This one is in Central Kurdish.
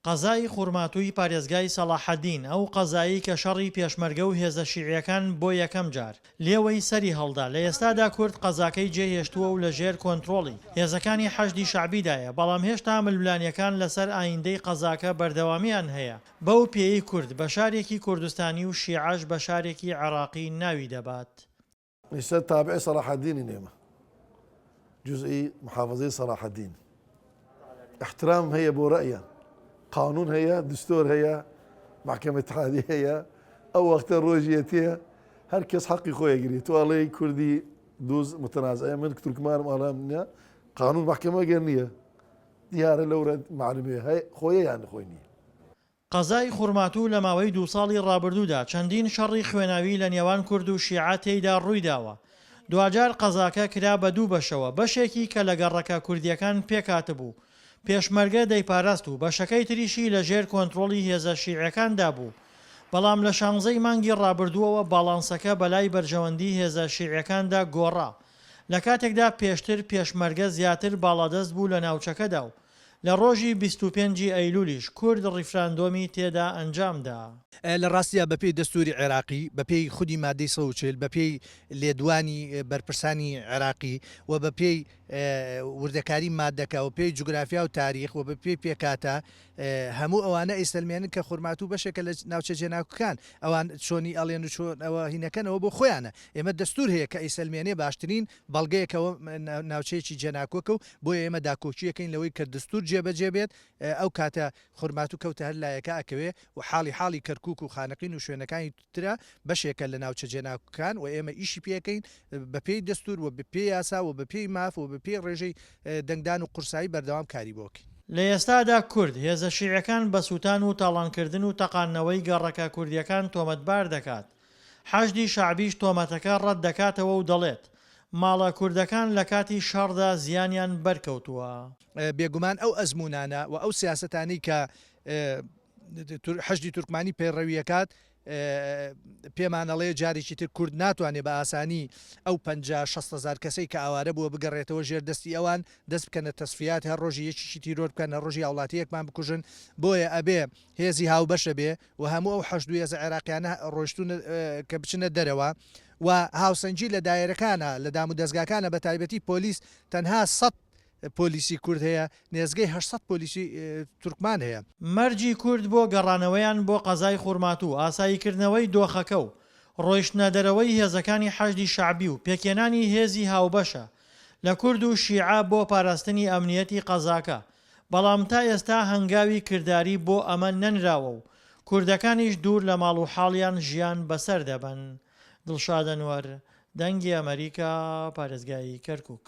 قەزای خورماتووی پارێزگای سەڵاحەدین، ئەو قەزایەی کە شەڕی پێشمەرگە و هێزە شیعیەکان بۆ یەکەم جار لێوەی سەری هەڵدا، لە ئێستادا کورد قەزاکەی جێهێشتووە و لە ژێر کۆنترۆڵی هێزەکانی حەشدی شەعبیدایە، بەڵام هێشتا ململانێکان لەسەر ئایندەی قەزاکە بەردەوامیان هەیە، بەو پێیەی کورد بە شارێکی کوردستانی و شیعەش بە شارێکی عێراقی ناوی دەبات. ئیستا تابعی سەڵاحەدینین ئێمە جزئی محافظەی سەڵاحەدین احترام هەیە بۆ ڕەئیان قانون هەیە دستۆر هەیە محکمە اتحادی هەیە ئەو وەختە ڕۆژیەتێ هەر کەس حەقی خۆی گری تو ئەڵێی کوردی دوز متنازعە من تورکمانم ئەڵێم نییە قانون محکمە گەر نییە دیارە لەورە معلومێ هەیە خۆیە یان خۆی نییە. قەزای خورماتوو لە ماوەی دوو ساڵی ڕابردوودا چەندین شەڕی خوێناوی لە نێوان کورد و شیعە تێیدا ڕوویداوە، دواجار قەزاکە کرا بە دوو بەشەوە، بەشێکی کە لە گەڕەکە کوردییەکان پێکهاتبوو، پێشمەرگە دەیپاراست و بەشەکەی تریشی لە ژێر کۆنترۆڵی هێزە شیعیەکاندا بوو، بەڵام لە شانزەی مانگی ڕابردووەوە باڵانسەکە بەلای بەرژەوەندی هێزە شیعیەکاندا گۆڕا، لە کاتێکدا پێشتر پێشمەرگە زیاتر باڵادەست بوو لە ناوچەکەدا و لە ڕۆژی 25 ی ئەیلولیش کورد ڕیفراندۆمی تێدا ئەنجام دا. لە ڕاستیا بە پێی دەستووری عێراقی، بە پێی خودی مادەی 140، بە پێی لێدوانی بەرپرسانی عێراقی و بە پێی وردەکاری مادەکە و پێی جوگرافیا و تاریخ و بە پێی پێکهاتە هەموو ئەوانە ئەیسەلمێنن کە خورماتوو بەشێکە لە ناوچە جێناکوکان. ئەوان چۆنی ئەڵێن و چۆن ئەوە هینەکەن ئەوە بۆ خۆیانە. ئێمە دەستوور هەیە کە ئەیسەلمێنێ باشترین بەڵگەیە کە ئەوە ناوچەیەکی جێناکۆکە و بۆیە ئێمە داکۆکییەکەین لەوەی کە دستور جێبەجێ بێت، ئەو کاتە خورماتوو کەوتە هەر لایەکا ئەکەوێ و حاڵی حاڵی کەرکوک و خانەقین و شوێنەکانی ترە بەشێکە لە ناوچە جێناکۆکان و ئێمە ئیشی پێ ئەکەین بە پێی دەستور و بە پێی یاسا و بە پێی ماف و بە پێی ڕێژەی دەنگدان و قورسایی بەردەوام کاری بۆ ئەکەین. لە ئێستادا کورد هێزە شیعەکان بە سوتان و تاڵانکردن و تەقاندنەوەی گەڕەکە کوردییەکان تۆمەتبار دەکات، حەشدی شەعبیش تۆمەتەکە ڕەتدەکاتەوە و دەڵێت، ماڵە کوردەکان لە کاتی شەڕدا زیانیان بەرکەوتووە. بێگومان ئەو ئەزموونانە و ئەو سیاسەتانەی کە حەشدی تورکمانی پەیڕەوی ئەکات پێمان ئەڵێ جارێکی تر کورد ناتوانێ بە ئاسانی ئەو 50 60 هەزار کەسەی کە ئاوارە بووە بگەڕێتەوە ژێر دەستی ئەوان دەست بکەنە تەسفیات هەر ڕۆژی یەکێکی تیرۆر بکەن هەر ڕۆژی هاوڵاتییەکمان بکوژن بۆیە ئەبێ هێزی هاوبەشە بێ و هەموو ئەو حەشد و هێزە عێراقیانە ڕۆیشتوون کە بچنە دەرەوە و هاوسەنگی لە دایرەکانە لە دامودەزگاکانە بە تایبەتی پۆلیس تەنها 100 پۆلیسی کورد هەیە نێزگەی 800 پۆلیسی تورکمان هەیە. مەرجی کورد بۆ گەڕانەوەیان بۆ قەزای خورماتوو، ئاساییکردنەوەی دۆخەکە و ڕۆیشتنە دەرەوەی هێزەکانی حەشدی شەعبی و پێکهێنانی هێزی هاوبەشە لە کورد و شیعە بۆ پاراستنی ئەمنیەتی قەزاکە، بەڵام تا ئێستا هەنگاوی کرداری بۆ ئەمە نەنراوە و کوردەکانیش دوور لە ماڵ و حاڵیان ژیان بەسەر دەبەن. دڵشاد ئەنوەر، دەنگی ئەمەریکا، پارێزگای کەرکوک.